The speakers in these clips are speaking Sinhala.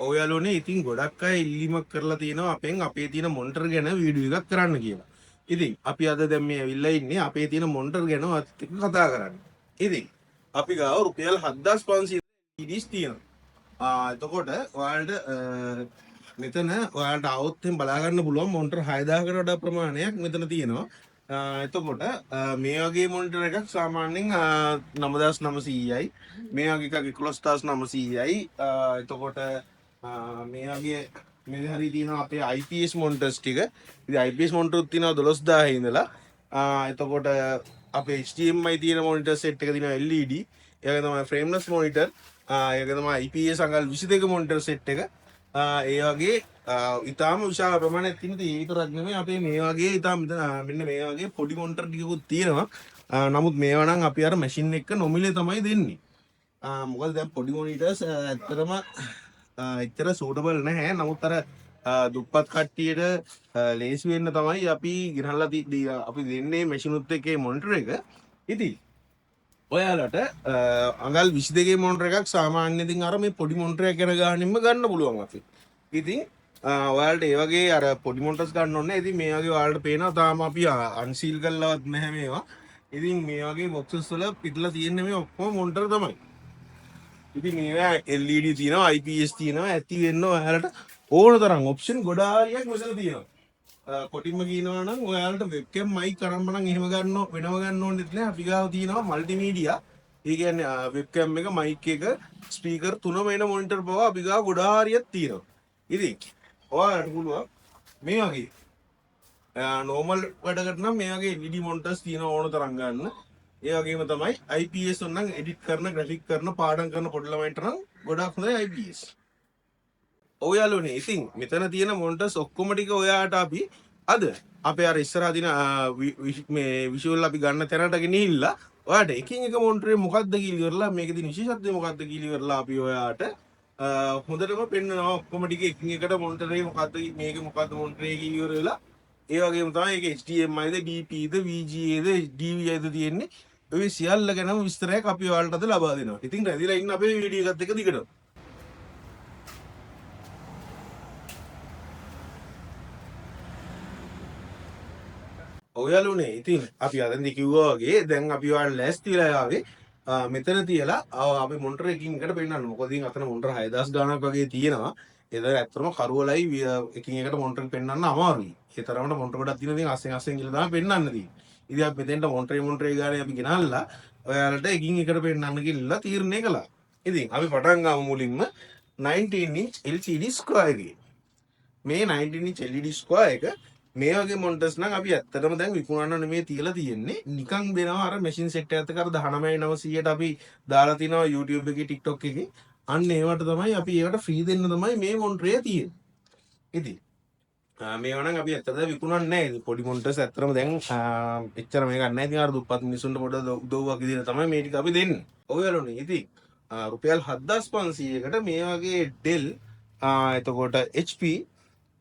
ඔව් යාළුවනේ, ඉතින් ගොඩක් අය ඉල්ලීමක් කරලා තියෙනවා අපෙන් අපේ තියෙන මොනිටර් ගැන වීඩියෝ එකක් කරන්න කියලා. ඉතින් අපි අද දැන් මේ ඇවිල්ලා ඉන්නේ අපේ තියෙන මොනිටර් ගැන ඔයත් එක්ක කතා කරන්න. ඉතින් අපි ගාව රුපියල් 7500 LEDs තියෙනවා. එතකොට ඔයාලට මෙතන ඔයාලට આવොත් එහෙම බලා ගන්න පුළුවන් මොනිටර් 6000කට වඩා ප්‍රමාණයක් මෙතන තියෙනවා. එතකොට මේ වගේ මොනිටර් එකක් සාමාන්‍යයෙන් 9900යි, මේ වගේ එකක් 11900යි. එතකොට මේ වගේ මේ හරි තියෙනවා අපේ IPS මොනිටර්ස් ටික. ඉතින් IPS මොනිටරුත් තියෙනවා 12000 ඉඳලා. එතකොට අපේ HDMI තියෙන මොනිටර් සෙට් එක තියෙනවා LED. ඒ වගේ තමයි ෆ්‍රේම්ලස් මොනිටර්. ඒක තමයි IPS අඟල් 22 මොනිටර් සෙට් එක. ඒ වගේ ඉතාම විශාල ප්‍රමාණයක් තියෙන. ඉතින් ඒ විතරක් නෙමෙයි, අපේ මේ වගේ ඉතාම මෙතන මෙන්න මේ වගේ පොඩි මොනිටර් ටිකකුත් තියෙනවා. නමුත් මේවා නම් අපි අර මැෂින් එක නොමිලේ තමයි දෙන්නේ. මොකද දැන් පොඩි මොනිටර්ස් ඇත්තටම එච්චර සූටබල් නැහැ. නමුත් අර දුප්පත් කට්ටියට ලේසි වෙන්න තමයි අපි ගෙනල්ලා අපි දෙන්නේ මැෂිනුත් එක්ක මේ මොනිටර් එක. ඉතින් ඔයාලට අඟල් 22 මොනිටර් එකක් සාමාන්‍යයෙන් ඉතින් අර මේ පොඩි මොනිටර් එකක් ගැන ගානින්ම ගන්න පුළුවන් අපි. ඉතින් ඔයාලට ඒ වගේ අර පොඩි මොනිටර්ස් ගන්න ඕනේ නැහැ. ඉතින් මේ වගේ ඔයාලට පේනවා තාම අපි අන්සීල් කරලවත් නැහැ මේවා. ඉතින් මේ වගේ බොක්සස් වල පිටලා තියෙන්නේ මේ ඔක්කොම මොනිටර් තමයි. ඉතින් මේවා LED තියෙනවා, IPS තියෙනවා, ඇති වෙන්න ඔයාලට ඕන තරම් ඔප්ෂන් ගොඩාරියක් මෙතන තියෙනවා. කොටින්ම කියනවා නම් ඔයාලට වෙබ්කැම් මයික් අරන් නම් එහෙම ගන්න වෙනම ගන්න ඕනෙත් නෑ. අපි ගාව තියෙනවා මල්ටිමීඩියා. ඒ කියන්නේ වෙබ්කැම් එක, මයික් එක, ස්පීකර් තුනම එන මොනිටර් පවා අපි ගාව ගොඩාරියක් තියෙනවා. ඉතින් ඔයාලට පුළුවන් මේ වගේ නෝමල් වැඩකට නම් මේ වගේ LED monitors තියෙනවා ඕන තරම් ගන්න. ඒ වගේම තමයි IPS උන් නම් එඩිට් කරන, ග්‍රැෆික් කරන, පාඩම් කරන පොඩි ළමයින්ට නම් ගොඩක් හොඳයි IPS. ඔව් යාළුවනේ, ඉතින් මෙතන තියෙන මොනිටර්ස් ඔක්කොම ටික ඔයාට අපි අද අපේ අර ඉස්සරහා තියෙන මේ විෂුවල් අපි ගන්න තැනට ගෙනිහිල්ලා ඔයාට එකින් එක මොනිටරේ මොකද්ද කියලා ඉවරලා, මේකේ තියෙන විශේෂත්වය මොකද්ද කියලා ඉවරලා අපි ඔයාට හොඳටම පෙන්නනවා ඔක්කොම ටික එකින් එකට මොනිටරේ මොකද්ද, මේක මොකද්ද මොනිටරේ කියලා ඉවර වෙලා. ඒ වගේම තමයි ඒකේ HDMI ද, DP ද, VGA ද, DVI ද තියෙන්නේ. ඔය සියල්ල ගැනම විස්තරයක් අපි ඔයාලට අද ලබා දෙනවා. ඉතින් රැඳිලා ඉන්න අපේ වීඩියෝ එකත් එක්ක දිගටම. ඔව් යාළුවනේ, ඉතින් අපි අතෙන්දි කිව්වා වගේ දැන් අපි ඔයාලට ලෑස්ති වෙලා ආවේ මෙතන තියලා අපි මොනිටර් එකින් එකට පෙන්නන්න. මොකද ඉතින් අතන මොනිටර් 6000 ගාණක් වගේ තියෙනවා. ඒතර ඇත්තටම කරුවලයි එකින් එකට මොනිටර් පෙන්නන්න අමාරුයි. ඒ තරමට මොනිටර් ගොඩක් තියෙනවා. ඉතින් අස්සෙන් අස්සෙන් ගිහලා තමයි පෙන්නන්න තියෙන්නේ. ඉතින් අපි මෙතෙන්ට මොනිටරේ ගානේ අපි ගෙනල්ලා ඔයාලට එකින් එකට පෙන්නන්න කියලා තීරණය කළා. ඉතින් අපි පටන් ගමු මුලින්ම 19 inch LCD square එකේ. මේ 19 inch LED square එක මේ වගේ මොනිටර්ස් නම් අපි ඇත්තටම දැන් විකුණන්න නෙමෙයි තියලා තියෙන්නේ. නිකන් දෙනවා අර මැෂින් සෙට් එකත් එක්ක අර 19900ට අපි දාලා තිනවා YouTube එකේ, TikTok එකේ. අන්න ඒවට තමයි අපි ඒවට ෆ්‍රී දෙන්න තමයි මේ මොනිටරේ තියෙන්නේ. ඉතින් මේවා නම් අපි ඇත්තටම විකුණන්නේ නැහැ. ඉතින් පොඩි මොනිටර්ස් ඇත්තටම දැන් එච්චර මේකක් නැහැ. ඉතින් අර දුප්පත් මිනිස්සුන්ට පොඩ උදව්වක් විදිහට තමයි මේ ටික අපි දෙන්නේ. ඔව් යාළුවනේ, ඉතින් රුපියල් 7500කට මේ වගේ Dell, එතකොට HP,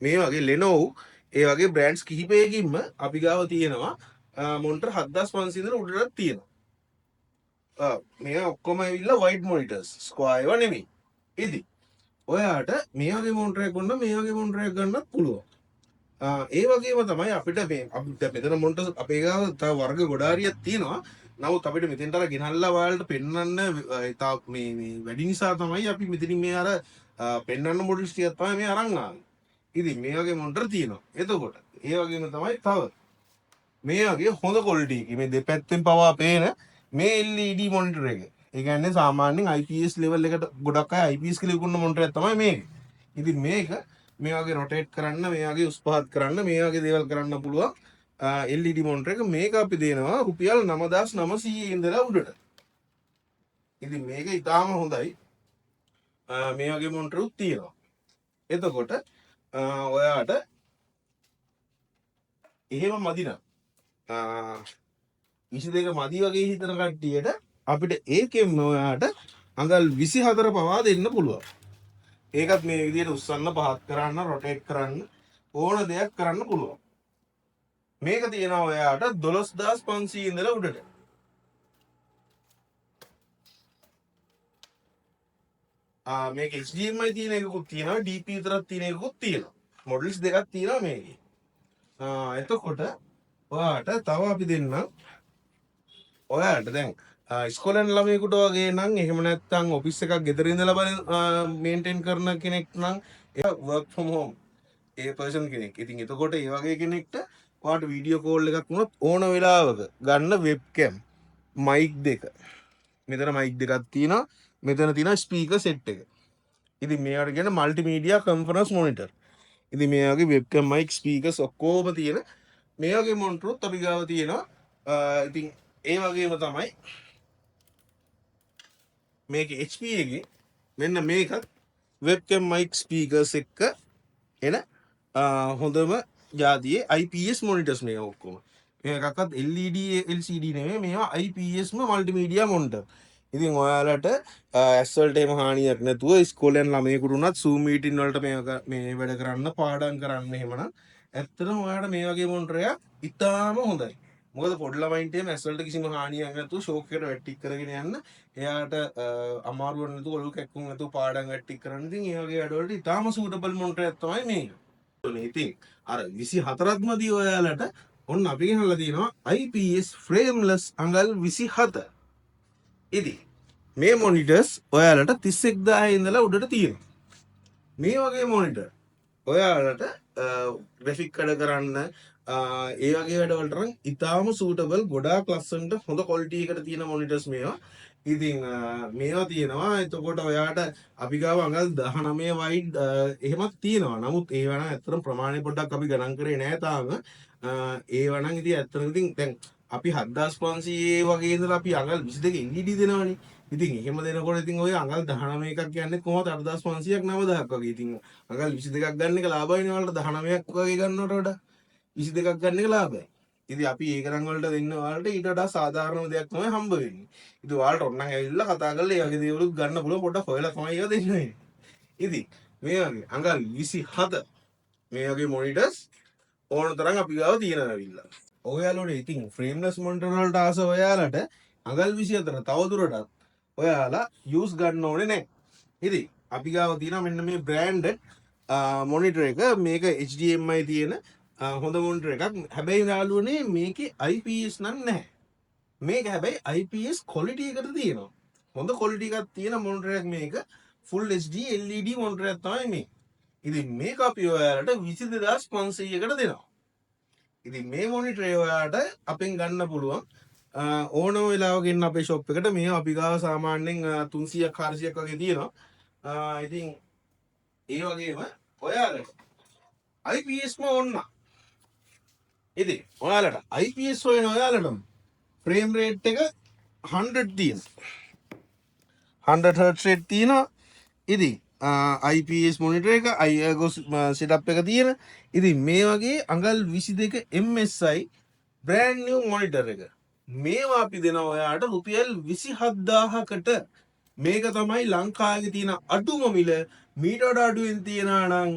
මේ වගේ Lenovo, ඒ වගේ බ්‍රෑන්ඩ්ස් කිහිපයකින්ම අපි ගාව තියෙනවා. මොනිටර් 7500 ඉඳලා උඩටත් තියෙනවා. මේ ඔක්කොම ඇවිල්ලා වයිඩ් මොනිටර්ස්, ස්ක්වයර් ඒවා නෙමෙයි. ඉතින් ඔයාට මේ වගේ මොනිටර් එකක් ගන්න, මේ වගේ මොනිටර් එකක් ගන්නත් පුළුවන්. ඒ වගේම තමයි අපිට මේ අපි දැන් මෙතන මොනිටර්ස් අපේ ගාව තව වර්ග ගොඩාරියක් තියෙනවා. නමුත් අපිට මෙතෙන්ට අර ගෙනල්ලා ඔයාලට පෙන්වන්න තව මේ වැඩි නිසා තමයි අපි මෙතනින් මේ අර පෙන්වන්න මොඩල්ස් ටිකක් තමයි මේ අරන් ආවේ. ඉතින් මේ වගේ මොනිටර් තියෙනවා. එතකොට ඒ වගේම තමයි තව මේ වගේ හොඳ ක්වොලිටි එකේ මේ දෙපැත්තෙන් පවා පේන මේ LED monitor එක. ඒ කියන්නේ සාමාන්‍යයෙන් IPS level එකට ගොඩක් අය IPS කියලා විකුණන මොනිටර් එකක් තමයි මේක. ඉතින් මේක මේ වගේ රොටේට් කරන්න, මේ වගේ උස් පහත් කරන්න, මේ වගේ දේවල් කරන්න පුළුවන්, LED monitor එක. මේක අපි දෙනවා රුපියල් 9900 ඉඳලා උඩට. ඉතින් මේක ඉතාම හොඳයි. මේ වගේ මොනිටර් උත් තියෙනවා. එතකොට ඔයාට එහෙම මදි නම්, 22 මදි වගේ හිතන කට්ටියට අපිට ඒකෙන්ම ඔයාට අඟල් 24 පවා දෙන්න පුළුවන්. ඒකත් මේ විදිහට උස්සන්න, පහත් කරන්න, රොටේට් කරන්න ඕන දෙයක් කරන්න පුළුවන්. මේක තියෙනවා ඔයාට 12500 ඉඳලා උඩට. මේක HDMI තියෙන එකකුත් තියෙනවා, DP විතරක් තියෙන එකකුත් තියෙනවා. මොඩල්ස් දෙකක් තියෙනවා මේකේ. එතකොට ඔයාට තව අපි දෙන්නම්. ඔයාලට දැන් ඉස්කෝලේ යන ළමයෙකුට වගේ නම්, එහෙම නැත්නම් ඔෆිස් එකක් ගෙදර ඉඳලා බලන මේන්ටේන් කරන කෙනෙක් නම්, එයා work from home A person කෙනෙක්. ඉතින් එතකොට ඒ වගේ කෙනෙක්ට ඔයාට වීඩියෝ කෝල් එකක් වුණත් ඕන වෙලාවක ගන්න වෙබ්කැම් මයික් දෙක. මෙතන මයික් දෙකක් තියෙනවා. මෙතන තියෙනවා ස්පීකර් සෙට් එක. ඉතින් මේවට කියන මල්ටිමීඩියා කොන්ෆරන්ස් මොනිටර්. ඉතින් මේ වගේ වෙබ්කැම්, මයික්, ස්පීකර්ස් ඔක්කොම තියෙන මේ වගේ මොනිටරුත් අපි ගාව තියෙනවා. ඉතින් ඒ වගේම තමයි මේක HP එකේ මෙන්න මේකත් වෙබ්කැම්, මයික්, ස්පීකර්ස් එක්ක එන හොඳම ජාතියේ IPS මොනිටර්ස් මේ ඔක්කොම. මේ එකක්වත් LED LCD නෙමෙයි, මේවා IPS ම මල්ටිමීඩියා මොනිටර්. ඉතින් ඔයාලට ඇස් වලට එහෙම හානියක් නැතුව ඉස්කෝලේ යන ළමයෙකුට උනත් Zoom meeting වලට මේක මේ වැඩ කරන්න, පාඩම් කරන්න එහෙමනම් ඇත්තටම ඔයාලට මේ වගේ මොනිටර් එකක් ඉතාම හොඳයි. මොකද පොඩි ළමයින්ට එහෙම ඇස් වලට කිසිම හානියක් නැතුව ෂෝක් එකට වැඩ ටික කරගෙන යන්න, එයාට අමාරුවක් නැතුව, ඔලුව කැක්කුම් නැතුව පාඩම් වැඩ ටික කරන්න, ඉතින් ඒ වගේ වැඩවලට ඉතාම සූටබල් මොනිටර් එකක් තමයි මේක. ඉතින් අර 24ත් මදි ඔයාලට. ඔන්න අපි ගෙනල්ලා තියෙනවා IPS frameless අඟල් 27. ඉතින් මේ මොනිටර්ස් ඔයාලට 31,000 ඉඳලා උඩට තියෙනවා. මේ වගේ මොනිටර් ඔයාලට ග්‍රැෆික් වැඩ කරන්න, ඒ වගේ වැඩවලට නම් ඉතාම සූටබල්, ගොඩාක් ලස්සනට හොඳ ක්වොලිටි එකට තියෙන මොනිටර්ස් මේවා. ඉතින් මේවා තියෙනවා. එතකොට ඔයාට අපි ගාව අඟල් 19 වයිඩ් එහෙමත් තියෙනවා. නමුත් ඒවා නම් ඇත්තටම ප්‍රමාණය පොඩ්ඩක් අපි ගණන් කරේ නෑ තාම. ඒවා නම් ඉතින් ඇත්තටම ඉතින් දැන් අපි 7500 වගේ ඉඳලා අපි අඟල් 22 LED දෙනවනේ. ඉතින් එහෙම දෙනකොට ඉතින් ඔය අඟල් 19 එකක් කියන්නේ කොහොමද 8500ක් 9000ක් වගේ. ඉතින් අඟල් 22ක් ගන්න එක ලාභයිනේ ඔයාලට, 19ක් වගේ ගන්නවට වඩා 22ක් ගන්න එක ලාභයි. ඉතින් අපි ඒ ගණන් වලට දෙන්න ඔයාලට ඊට වඩා සාධාරණ දෙයක් තමයි හම්බ වෙන්නේ. ඉතින් ඔයාලට ඕන නම් ඇවිල්ලා කතා කරලා ඒ වගේ දේවලුත් ගන්න පුළුවන්, පොඩ්ඩක් හොයලා තමයි ඒවා දෙන්න වෙන්නේ. ඉතින් මේ වගේ අඟල් 27 මේ වගේ මොනිටර්ස් ඕන තරම් අපි ගාව තියෙනවා ඇවිල්ලා. ඔයාලට ඉතින් ෆ්‍රේම්ලස් මොනිටර් වලට ආස ඔයාලට අඟල් 24 තවදුරටත් ඔයාලා යූස් ගන්න ඕනේ නැහැ. ඉතින් අපි ගාව තියෙනවා මෙන්න මේ බ්‍රෑන්ඩඩ් මොනිටර් එක. මේක HDMI තියෙන හොඳ මොනිටර් එකක්. හැබැයි යාළුවනේ, මේකේ IPS නම් නැහැ. මේක හැබැයි IPS quality එකට තියෙනවා. හොඳ ක්වොලිටි එකක් තියෙන මොනිටර් එකක් මේක. Full HD LED monitor එකක් තමයි මේ. ඉතින් මේක අපි ඔයාලට 22,500කට දෙනවා. ඉතින් මේ මොනිටර් එක ඔයාලට අපෙන් ගන්න පුළුවන්. ඕනම වෙලාවක එන්න අපේ ෂොප් එකට. මේ අපි ගාව සාමාන්‍යයෙන් 300ක් 400ක් වගේ තියෙනවා. ඉතින් ඒ වගේම ඔයාලට IPS ම ඕන. ඉතින් ඔයාලට IPS හොයන ඔයාලටම ෆ්‍රේම් රේට් එක 100 තියෙන. 100 Hz rate තියෙනවා. ඉතින් IPS monitor එක iErgo setup එක තියෙන. ඉතින් මේ වගේ අඟල් 22 MSI brand new monitor එක. මේවා අපි දෙනවා ඔයාලට රුපියල් 27,000කට. මේක තමයි ලංකාවේ තියෙන අඩුම මිල. මීට වඩා අඩුවෙන් තියනවා නම්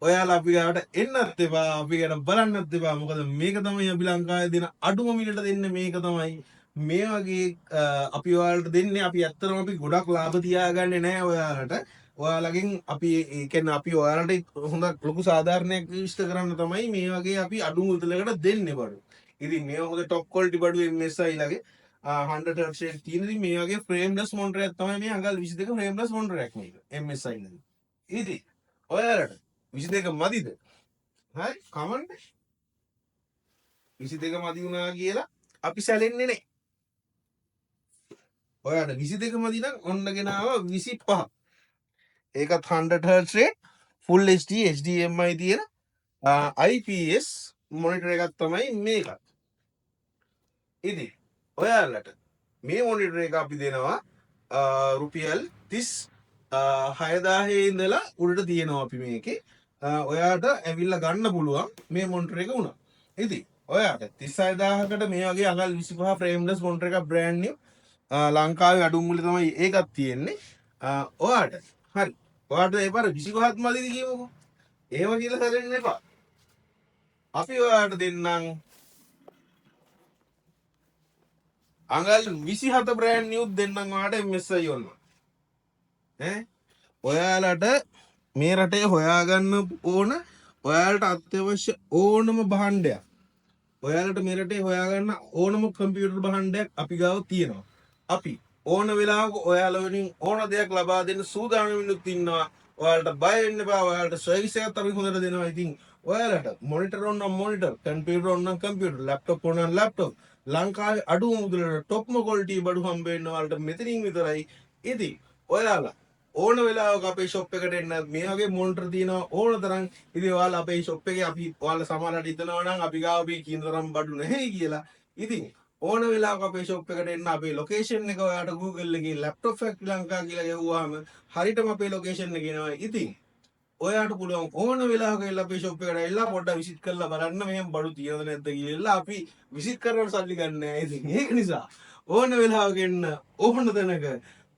ඔයාලා අපි ගාවට එන්නත් එපා, අපි ගැන බලන්නත් එපා. මොකද මේක තමයි අපි ලංකාවේ දෙන අඩුම මිලට දෙන්නේ. මේක තමයි මේ වගේ අපි ඔයාලට දෙන්නේ. අපි ඇත්තටම අපි ගොඩක් ලාභ තියාගන්නේ නෑ ඔයාලට. ඔයාලගෙන් අපි ඒ කියන්නේ අපි ඔයාලට හොඳ ලොකු සාධාරණයක් ඉෂ්ට කරන්න තමයි මේ වගේ අපි අඩු මුදලකට දෙන්නේ බඩු. ඉතින් මේ හොඳ ටොප් ක්වොලිටි බඩු MSI ලගේ 100 Hz rate තියෙන. ඉතින් මේ වගේ ෆ්‍රේම්ලස් මොනිටර් එකක් තමයි මේ අඟල් 22 ෆ්‍රේම්ලස් මොනිටර් එකක් මේක MSI ලගේ. ඉතින් ඔයාලට 22 මදිද? හරි, කමන්නේ. 22 මදි වුණා කියලා අපි සැලෙන්නේ නැහැ. ඔයාලට 22 මදි නම් ඔන්න ගෙනාවා 25. ඒකත් 100 Hz rate, Full HD HDMI තියෙන IPS monitor එකක් තමයි මේකත්. ඉතින් ඔයාලට මේ මොනිටර් එක අපි දෙනවා රුපියල් 36,000 ඉඳලා උඩට තියෙනවා අපි මේකේ. ඔයාට ඇවිල්ලා ගන්න පුළුවන් මේ මොනිටර් එක වුණා. ඉතින් ඔයාට 36,000කට මේ වගේ අඟල් 25 ෆ්‍රේම්ලස් මොනිටර් එකක් බ්‍රෑන්ඩ් නිව්, ලංකාවේ අඩුම මුලේ තමයි ඒකත් තියෙන්නේ. ඔයාට හරි. ඔයාට ඒ පාර 25ත් මදිද කියමුකෝ. එහෙම කියලා සැලෙන්න එපා. අපි ඔයාට දෙන්නම් අඟල් 27 බ්‍රෑන්ඩ් නිව් දෙන්නම් ඔයාට MSI ඔන්න. ඈ ඔයාලට මේ රටේ හොයාගන්න ඕන ඔයාලට අත්‍යවශ්‍ය ඕනම භාණ්ඩයක්, ඔයාලට මේ රටේ හොයාගන්න ඕනම කම්පියුටර් භාණ්ඩයක් අපි ගාව තියෙනවා. අපි ඕන වෙලාවක ඔයාලා වෙනුවෙන් ඕන දෙයක් ලබා දෙන්න සූදානමිනුත් ඉන්නවා. ඔයාලට බය වෙන්න එපා. ඔයාලට සර්විස් එකත් අපි හොඳට දෙනවා. ඉතින් ඔයාලට මොනිටර් ඕන නම් මොනිටර්, කම්පියුටර් ඕන නම් කම්පියුටර්, ලැප්ටොප් ඕන නම් ලැප්ටොප්, ලංකාවේ අඩුම මුදලට ටොප්ම ක්වොලිටි බඩු හම්බ වෙන්න ඔයාලට මෙතනින් විතරයි. ඉතින් ඔයාලා ඕන වෙලාවක අපේ ෂොප් එකට එන්න. මේ වගේ මොනිටර් තියෙනවා ඕන තරම්. ඉතින් ඔයාලා අපේ ෂොප් එකේ අපි ඔයාලා සමහරවිට හිතනවා නම් අපි ගාව අපි කියන තරම් බඩු නැහැ කියලා. ඉතින් ඕන වෙලාවක අපේ ෂොප් එකට එන්න. අපේ ලොකේෂන් එක ඔයාලට Google එකේ ලැප්ටොප් ෆැක්ටරි ලංකා කියලා ගැහුවාම හරියටම අපේ ලොකේෂන් එක එනවා. ඉතින් ඔයාට පුළුවන් ඕන වෙලාවක ඇවිල්ලා අපේ ෂොප් එකට ඇවිල්ලා පොඩ්ඩක් විසිට් කරලා බලන්න මෙහෙම බඩු තියෙනවද නැද්ද කියලා. අපි විසිට් කරනකොට සල්ලි ගන්න නෑ. ඉතින් ඒක නිසා ඕන වෙලාවක එන්න, ඕන තැනක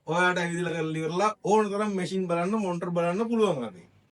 ඔයාට ඇවිදලා කරලා ඉවරලා ඕන තරම් මැෂින් බලන්න, මොනිටර් බලන්න පුළුවන් අපි.